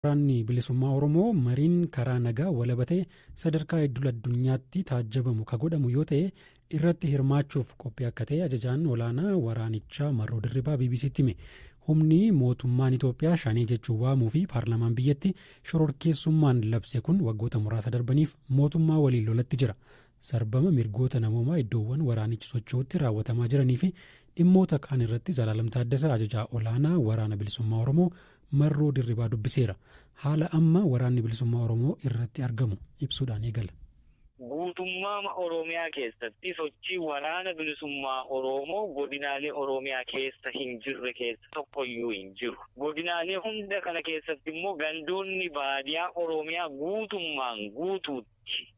Waraanni bilisummaa Oromoo mariin karaa nagaa walabatee sadarkaa idil addunyaatti taajjabamu ka godhamu yoo ta'e irratti hirmaachuuf qophii akka ta'e ajajaan olaanaa waraanichaa Marroo Dirribaa BBCtti hime. Humni mootummaan Itoophiyaa Shanee jechuun waamuu fi paarlaamaan biyyatti shororkeessummaan labse kun waggoota muraasa darbaniif mootummaa waliin lolatti jira. Sarbama mirgoota namoomaa iddoowwan waraanichi socho'utti raawwatamaa jiranii fi dhimmoota kaan irratti Zalaalam Taaddasaa ajajaa olaanaa Waraana Bilisummaa Oromoo Marroo Dirribaa dubbiseera. Haala amma Waraanni Bilisummaa Oromoo irratti argamu ibsuudhaan eegala. Guutummaama Oromiyaa keessatti sochii Waraana Bilisummaa Oroomoo godinaalee Oromiyaa keessa hin jirre keessa tokkoyyuu hin jiru. Godinaalee hunda kana keessatti immoo gandoonni baadiyaa Oromiyaa guutummaan guutuutti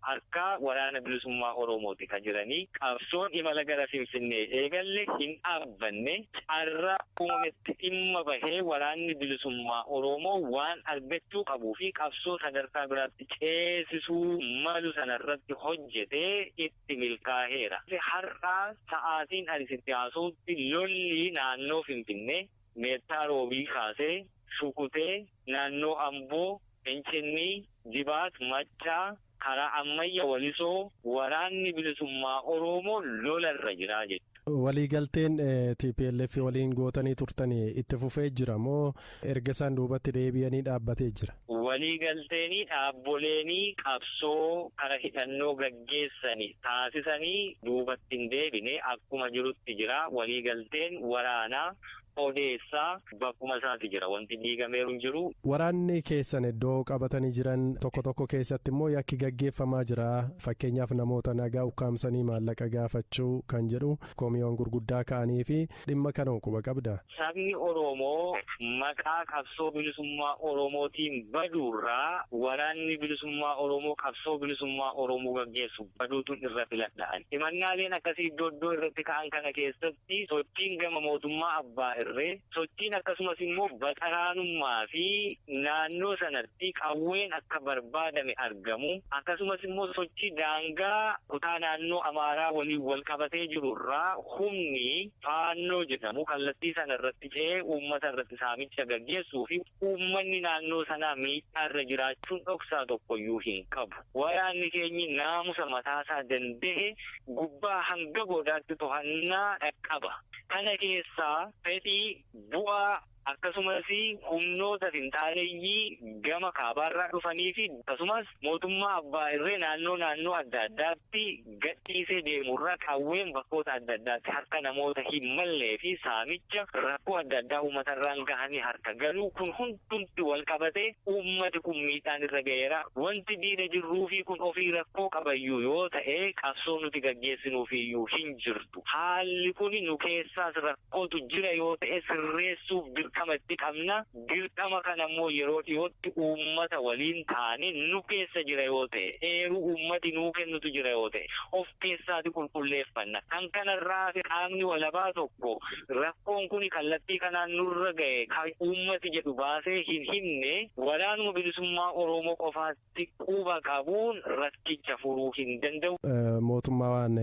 harkaa Waraana Bilisummaa Oromooti ka jiranii. Qabsoon imala gara Finfinnee eegalle hin dhaabbanne. Carraa uumametti dhimma bahee Waraanni Bilisummaa Oromoo waan argachuu qabuu fi qabsoo sadarkaa biraatti ceesisuu malu sanarratti hojjetee itti milkaaheera. Har'aa sa'aatiin ani sitti haasa'utti lolli naannoo Finfinnee Meettaa Roobii kaasee Shukutee, naannoo Amboo, Incinnii, Jibaat, Maccaa, karaa Ammayya Walisoo Waraanni Bilisummaa Oroomoo lola irra jira jechuudha. Waliigalteen tplf waliin gootanii turtan itti fufee jira moo erga isaan duubatti deebi'anii dhaabbatee jira? Waliigalteenii dhaabboleenii qabsoo kara hidhannoo gaggeessani taasisanii duubatti hin deebine, akkuma jirutti jira. Waliigalteen waraanaa odeessaa bakkuma isaati jira, wanti diigameeru hin jiru. Waraanni keessan iddoo qabatanii jiran tokko tokko keessatti immoo yakki gaggeeffamaa jira. Fakkeenyaaf, namoota nagaa ukkaamsanii maallaqa gaafachuu kan jedhu komiiwwan gurguddaa ka'anii fi dhimma kana quba qabda. Sabni Oromoo maqaa qabsoo bilisummaa Oromootiin baduurraa waraanni bilisummaa Oromoo qabsoo bilisummaa Oromoo gaggeessu baduutu irra filadhaan. Himannaaleen akkasii iddoo iddoo irratti ka'an kana keessatti sochiin gama mootummaa abbaa irree, sochiin akkasumas immoo baxaraanummaa fi naannoo sanatti qawween akka barbaadame argamu, akkasumas immoo sochii daangaa kutaa naannoo Amaaraa waliin wal qabatee jiru irraa humni Faannoo jedhamu kallattii sana irratti ce'ee uummata irratti saamicha gaggeessuu fi uummanni naannoo sanaa miidhaa irra jiraachuun dhoksaa tokkoyyuu hin qabu. Waraanni keenyi naamusa mataasaa danda'e gubbaa hanga godaatti to'annaa qaba. Kana keessaa fedhii bu'aa akkasumas humnoota finxaaleyyii gama kaabaarraa dhufanii fi akkasumas mootummaa abbaa irree naannoo naannoo adda addaatti gadhiisee deemurraa qawween bakkoota adda addaatti harka namoota hin mallee fi saamicha rakkoo adda addaa uummatarraan gahanii harka galuu, kun hundumti wal qabatee uummati kun miidhaan irra ga'eera. Wanti diina jirruu fi kun ofii rakkoo qabayyuu yoo ta'e, qabsoo nuti gaggeessinuufiyyuu hin jirtu. Haalli kun nu keessaas rakkootu jira yoo ta'e sirreessuuf dirqama itti qabna. Dirqama kana immoo yeroo dhiyootti uummata waliin taane, nu keessa jira yoo ta'e, eeruu uummati nuu kennutu jira yoo ta'e, of keessaati qulqulleeffanna. Kan kanarraa fi qaamni walabaa tokko rakkoon kun kallattii kanaan nurra ga'e kan uummati jedhu baasee hin himne, waraanuma bilisummaa Oromoo qofaatti quba qabuun rakkicha furuu hin danda'u. Mootummaan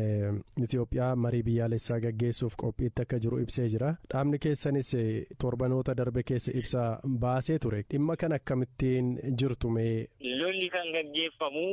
Itoophiyaa marii biyyaalessaa gaggeessuuf qophiitti akka jiru ibsee jira. Dhaabni keessanis torbanoota darbe keessa ibsa baasee ture. Dhimma kana akkamittiin jirtu mee? Lolli kan gaggeeffamu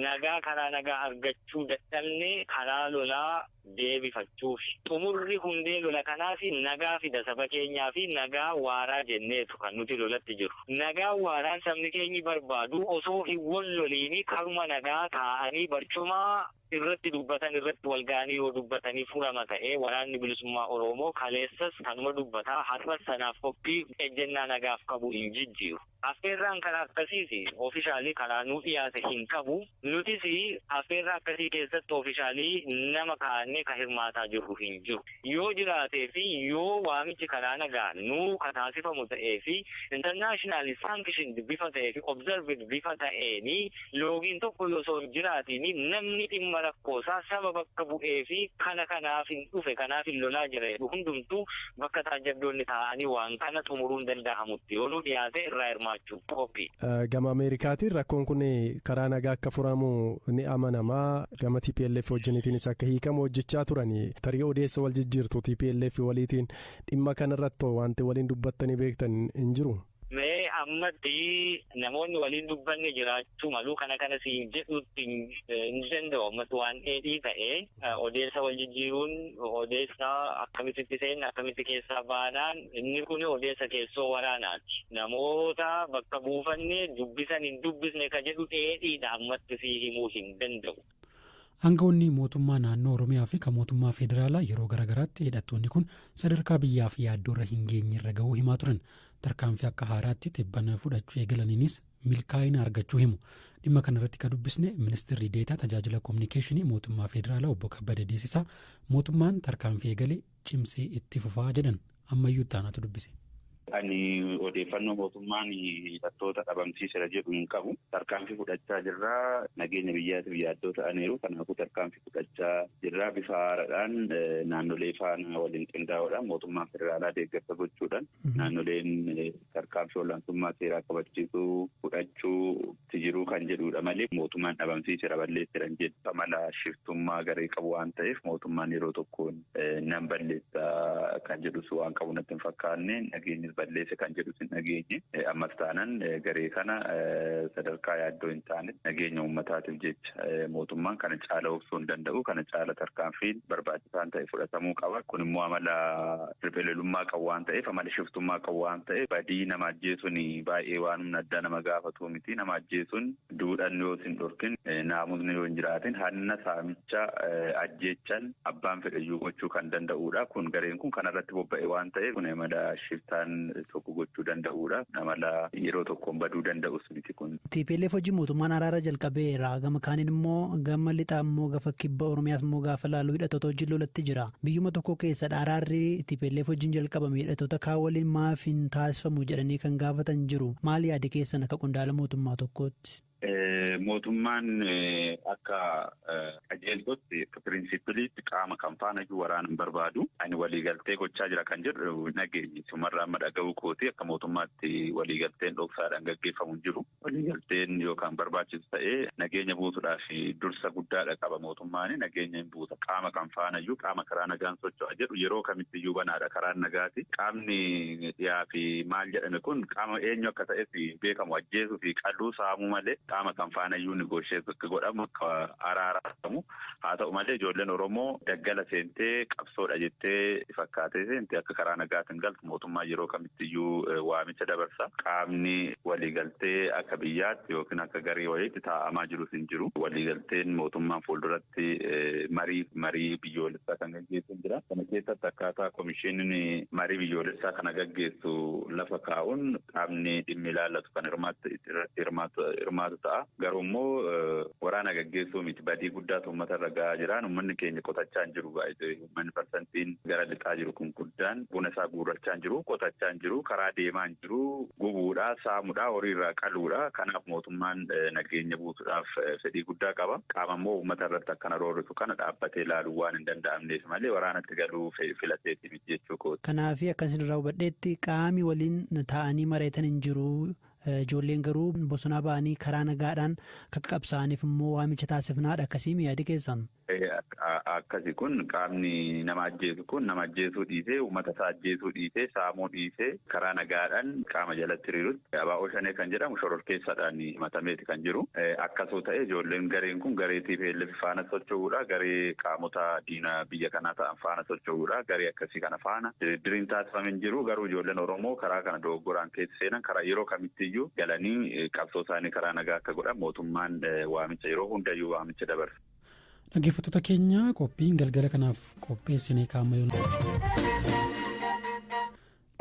nagaa karaa nagaa argachuu dadhabne karaa lolaa deebifachuuf. Xumurri hundee lola kanaaf nagaa fida saba keenyaa fi nagaa waaraa jenneetu kan nuti lolatti jiru. Nagaa waaraan sabni keenyi barbaadu osoo hin wal loliini karuma nagaa taa'anii barcuma irratti dubbatan irratti wal ga'anii yoo dubbatanii furama ta'ee, Waraanni Bilisummaa Oromoo kaleessas kanuma dubbataa, har'as sanaaf qophii ejjennaa nagaaf qabu hin jijjiiru. Affeerraan karaa akkasiis officially karaa nuu dhiyaate hin qabu. Nutis affeerraa akkasii keessatti officially nama kaa'annee ka hirmaataa jirru hin jiru. Yoo jiraatee fi yoo waamichi karaa nagaa nuu ka taasifamu ta'ee fi internationally sanctioned bifa ta'ee fi observed bifa ta'eeni, loogiin tokko osoo hin jiraatiin, namni dhimma rakkoosaa saba bakka bu'ee fi kana kanaaf hin dhufe, kanaaf hin lolaa jira jedhu hundumtuu bakka taajjabdoonni taa'anii waan kana xumuruun danda'amutti yoo nu dhiyaate irraa hirmaachuuf qophii. Gama Ameerikaatiin rakkoon kun karaa nagaa akka furamu ni amanamaa. Gama TPLF wajjiniitiinis akka hiikamu hojjechaa turani. Tarii odeessa wal jijjiirtu TPLF waliitiin dhimma kanarratti wanti waliin dubbattanii beektan hin jiru. Mee Ammatti namoonni waliin dubbanne jiraachuu malu kana kana siin jedhutti hin danda'u. Ammatti waan dheedhii ta'ee odeessa wal jijjiiruun odeessa akkamitti seenna akkamitti keessaa baanaan inni kun odeessa keessoo waraanaati. Namoota bakka buufanne dubbisan hin dubbisne ka jedhu dheedhiidha ammatti sii himuu hin danda'u. Aangawoonni mootummaa naannoo Oromiyaa fi kan mootummaa federaalaa yeroo garaagaraatti hidhattoonni kun sadarkaa biyyaaf yaaddoorra hin geenyerra gahuu himaa turan. Tarkaanfii akka haaraatti tibbana fudhachuu eegalaniinis milkaa'ina argachuu himu. Dhimma kanarratti kan dubbisne ministeerri deetaa tajaajila koominikeeshinii mootummaa federaalaa obbo Kabbada Deessisaa mootummaan tarkaanfii eegale cimsee itti fufaa jedhan ammayyuu itti dubbise. Ani odeeffannoo mootummaan hidhattoota dhabamsiiseera jedhu hin qabu. Tarkaanfii fudhachaa jirraa. Nageenya biyyaatiif yaaddoo ta'aniiru. Kanaafuu tarkaanfii fudhachaa jirraa. Bifa haaraadhaan naannolee faana waliin qindaa'uudhaan mootummaan federaalaa deeggarsa gochuudhaan naannoleen tarkaanfii olaantummaa seeraa kabachiisuu fudhachuu jiruu kan jedhudha malee mootummaan dhabamsiiseera balleesseera hin jedhu. Amala shiftummaa garee qabu waan ta'eef mootummaan yeroo tokkoon nan balleessa kan jedhus waan qabu natti hin fakkaanne nageenyis balleesse kan jedhus hin dhageenye. Ammas taanan garee kana sadarkaa yaaddoo hin taane nageenya uummataatiif jecha mootummaan kana caala obsuu hin danda'u. Kana caala tarkaanfiin barbaachisaan ta'e fudhatamuu qaba. Kun immoo amala riphee qabu waan ta'eef, amala shiftummaa qabu waan ta'eef badii nama ajjeesuun baay'ee waan humna addaa nama gaafatu miti. Nama ajjeesuun duudhaan yoo hin dhorkin, naamusni yoo hin jiraatin, hanna saamicha ajjeechan abbaan fedhayyuu gochuu kan danda'udha. Kun gareen kun kanarratti bobba'e waan ta'eef kun amala shiftaan tokko gochuu danda'udha. Amala yeroo tokkoon baduu danda'us miti kun. TPLF hojii mootummaan araara jalqabeera. Gama kaaniin immoo gama lixaa immoo gafa kibba Oromiyaas immoo gaafa laaluu hidhattoota wajjin lolatti jira. Biyyuma tokko keessadha araarri TPLF wajjin jalqabame hidhattoota kaan waliin maaf hin taasifamu jedhanii kan gaafatan jiru. Maal yaadi keessan akka qondaala mootummaa tokkootti? Mootummaan akka qajeeltotti akka pirinsipiliitti qaama kan faana iyyuu waraana hin barbaadu. Ani waliigaltee gochaa jira kan jedhu nageenyi. Sumarraa amma dhaga'uu kooti akka mootummaatti waliigalteen dhoksaadhaan gaggeeffamu hin jiru. Waliigalteen yookaan barbaachisu ta'ee nageenya buusuudhaaf dursa guddaadha qaba mootummaan. Nageenya hin buusa. Qaama kan faana iyyuu qaama karaa nagaan socho'a jedhu yeroo kamitti iyyuu banaadha karaan nagaati. Qaamni dhiyaa fi maal jedhame kun qaama eenyu akka ta'es beekamu ajjeesuu fi qaluu saamuu malee qaama kan faana iyyuu nigosheessu akka godhamu akka araaramu. Haa ta'u malee ijoolleen Oromoo daggala seentee qabsoodha jettee fakkaatee seente akka karaa nagaatiin galtu mootummaa yeroo kamitti iyyuu waamicha dabarsa. Qaamni waliigaltee akka biyyaatti yookiin akka garee wayiitti taa'amaa jirus hin jiru. Waliigalteen mootummaan fuulduratti marii biyyoolessaa kan gaggeessu hin jira. Kana keessatti akkaataa komishiiniin marii biyyoolessaa kana gaggeessu lafa kaa'uun qaamni dhimmi ilaallatu kan irratti hirmaatu ta'a. Garuu immoo waraana gaggeessuu miti badii guddaatu uummata irra gahaa jiraan. Uummanni keenya qotachaa hin jiru. Uummanni parsantiin gara lixaa jiru kun guddaan buna isaa guurrachaa hin jiru, qotachaa hin jiru, karaa deemaa hin jiru, gubuudhaa, saamuudhaa, horiirraa qaluudha. Kanaaf mootummaan nageenya buusuudhaaf fedhii guddaa qaba. Qaama immoo uummata irratti akkana roorrisu kana dhaabbatee ilaaluu waan hin danda'amneef malee waraanatti galuu filateeti miti jechuu kooti. Kanaaf akkasin irraa hubadheetti qaami waliin taa'anii mari'atan hin jiru. Ijoolleen garuu bosonaa ba'anii karaa nagaadhaan akka qabsaa'aniif immoo waamicha taasifnaadha. Akkasii yaadi keessan. Akkasi kun qaamni nama ajjeesu kun nama ajjeesuu dhiisee uummata isaa ajjeesuu dhiisee saamuu dhiisee karaa nagaadhaan qaama jalatti hiriirutti ABO Shanee kan jedhamu shororkeessaadhaan himatameeti kan jiru. Akkasoo ta'e ijoolleen gareen kun garee TPLF faana socho'uudha. Garee qaamota diina biyya kanaa ta'an faana socho'uudha. Garee akkasii kana faana diriin taasifame hin jiru. Garuu ijoolleen Oromoo karaa kana dogoggoraan keessa seenan karaa yeroo kamittiyyuu galanii qabsoo isaanii karaa nagaa akka godhan mootummaan waamicha yeroo hundayyuu waamicha dabarsa. Dhaggeeffattoota keenya qophiin galgala kanaaf qopheessinee kaa'ama.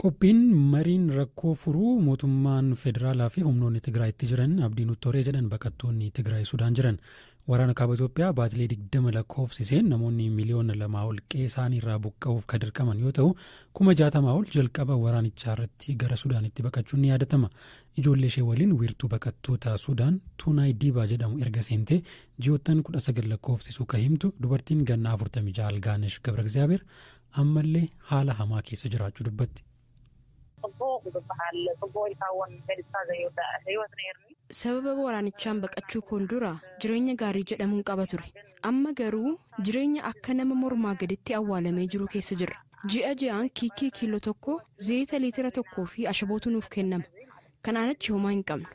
Qophiin mariin rakkoo furuu mootummaan federaalaa fi humnoonni Tigraayitti jiran abdii nutti horee jedhan baqattoonni Tigraay Sudaan jiran. Waraana kaaba Itoophiyaa baatilee 20 lakkoofsiseen namoonni miliyoona 2 ol qe'ee isaanii irraa buqqa'uuf kan dirqaman yoo ta'u 60,000 ol jalqaba waraanichaa irratti gara Sudaanitti baqachuun ni yaadatama. Ijoollee ishee waliin wiirtuu baqattoota Sudaan Tuunaay Diibaa jedhamu erga seentee ji'oottan 19 lakkoofsisuu kan himtu dubartiin gannaa 46 Algaanesh Gabra Egzaabeer ammallee haala hamaa keessa jiraachuu dubbatti. Sababa waraanichaan baqachuu koon dura jireenya gaarii jedhamuun qaba ture. Amma garuu jireenya akka nama mormaa gaditti awwaalamee jiru keessa jirra. Ji'a ji'aan kiikii kiiloo 1, zayita liitira 1 fi ashabootu nuuf kennama. Kanaan achi homaa hin qabnu.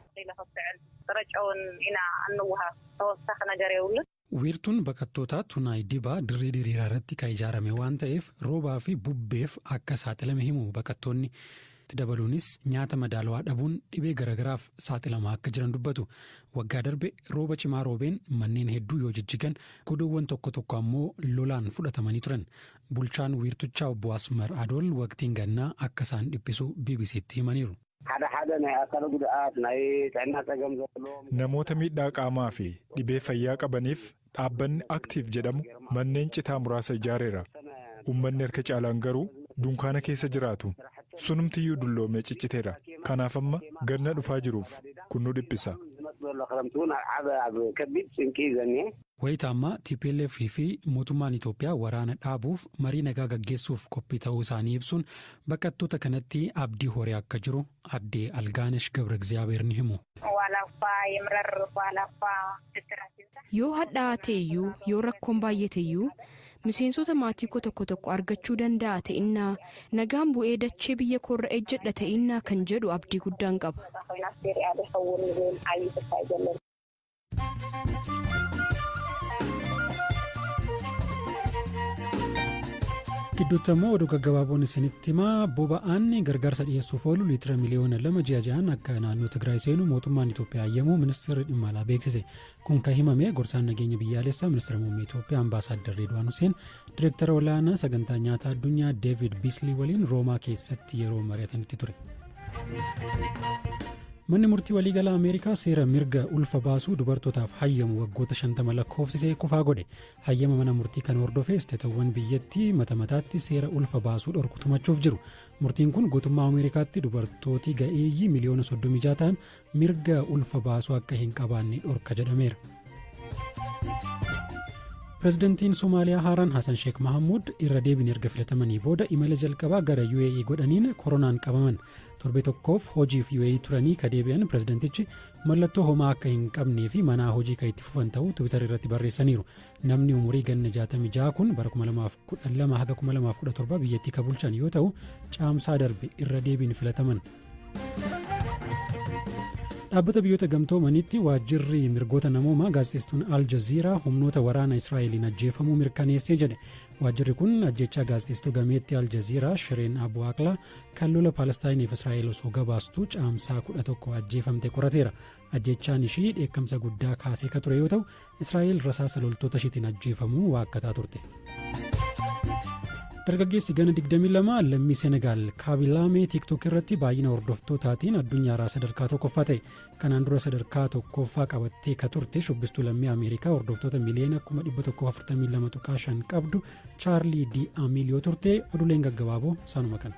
Wiirtuun baqattootaa Tunaay Dibaa dirree diriiraa irratti kan ijaarame waan ta'eef roobaa fi bubbeef akka saaxilame himu baqattoonni. Dabaluunis nyaata madaalawaa dhabuun dhibee garaagaraaf saaxilamaa akka jiran dubbatu. Waggaa darbe rooba cimaa roobeen manneen hedduu yoo jijjigan, godoowwan tokko tokko ammoo lolaan fudhatamanii turan. Bulchaan wiirtuchaa Obbo Asmar Adool waqtiin gannaa akka isaan dhiphisu BBCtti himaniiru. Namoota miidhaa qaamaa fi dhibee fayyaa qabaniif dhaabbanni Aktiif jedhamu manneen citaa muraasa ijaareera. Uummanni harka caalaan garuu dunkaana keessa jiraatu. Sunumtiyyuu dulloomee cicciteera. Kanaaf amma ganna dhufaa jiruuf kun nu dhiphisa. Wayita ammaa TPLF fi mootummaan Itoophiyaa waraana dhaabuuf marii nagaa gaggeessuuf qophii ta'uu isaanii ibsuun baqattoota kanatti abdii horee akka jiru addee Algaanesh Gabra Egziyaabeer ni himu. Yoo hadhaa'aa ta'eyyuu, yoo rakkoon baay'ateyyuu, miseensota maatii koo tokko tokko argachuu danda'a ta'innaa, nagaan bu'ee dachee biyya koorra ejjedha ta'innaa kan jedhu abdii guddaan qaba. Gidduutti ammoo oduu gaggabaaboon isinitti himaa. Boba'aan gargaarsa dhiyeessuuf oolu liitira miliyoona 2 ji'a ji'aan akka naannoo Tigraay seenu mootummaan Itoophiyaa hayyamuu ministeerri dhimma alaa beeksise. Kun kan himame gorsaan nageenya biyyaalessaa ministeera muummee Itoophiyaa Ambaasaadder Reedwaan Huseen direektara olaanaa sagantaa nyaataa addunyaa Deevid Biislii waliin Roomaa keessatti yeroo mari'atanitti ture. Manni murtii waliigalaa Ameerikaa seera mirga ulfa baasuu dubartootaaf hayyamu waggoota 50 lakkoofsisee kufaa godhe. Hayyama mana murtii kan hordofee isteetawwan biyyattii mata mataatti seera ulfa baasuu dhorku tumachuuf jiru. Murtiin kun guutummaa Ameerikaatti dubartooti ga'eeyyii miliyoona 36 ta'an mirga ulfa baasuu akka hin qabaanne dhorka jedhameera. Pireezidantiin Somaaliyaa haaraan Hasan Sheek Mahamuud irra deebiin erga filatamanii booda imala jalqabaa gara UAE godhaniin koronaan qabaman. Torbee tokkoof hojiif UAE turanii ka deebi'an pireezidantichi mallattoo homaa akka hin qabnee fi manaa hojii kan itti fufan ta'uu Tiwiitar irratti barreessaniiru. Namni umurii ganna 66 kun bara 2012 haga 2017 biyyattii ka bulchan yoo ta'u, caamsaa darbe irra deebiin filataman. Dhaabbata Biyyoota Gamtoomaniitti waajjirri mirgoota namoomaa gaazexeessituun Al Jazeeraa humnoota waraana Israa'eliin ajjeefamuu mirkaneessee jedhe. Waajjirri kun ajjechaa gaazexeessituu gameettii Al Jazeeraa Shireen Abu Aqlaa kan lola Paalestaayiniif Israa'el osoo gabaastu caamsaa 11 ajjeefamte qorateera. Ajjechaan ishii dheekkamsa guddaa kaasee ka ture yoo ta'u, Israa'el rasaasa loltoota ishiitiin ajjeefamuu waakkataa turte. Dargaggeessi gana 22 lammii Senegaal Kaabilaamee TikTok irratti baay'ina hordoftootaatiin addunyaarraa sadarkaa tokkoffaa ta'e. Kanaan dura sadarkaa tokkoffaa qabattee ka turte shubbistuu lammii Ameerikaa hordoftoota miliyoona 142.5 qabdu Chaarlii Di Amiliyoo turte. Oduuleen gaggabaaboo saanuma kana.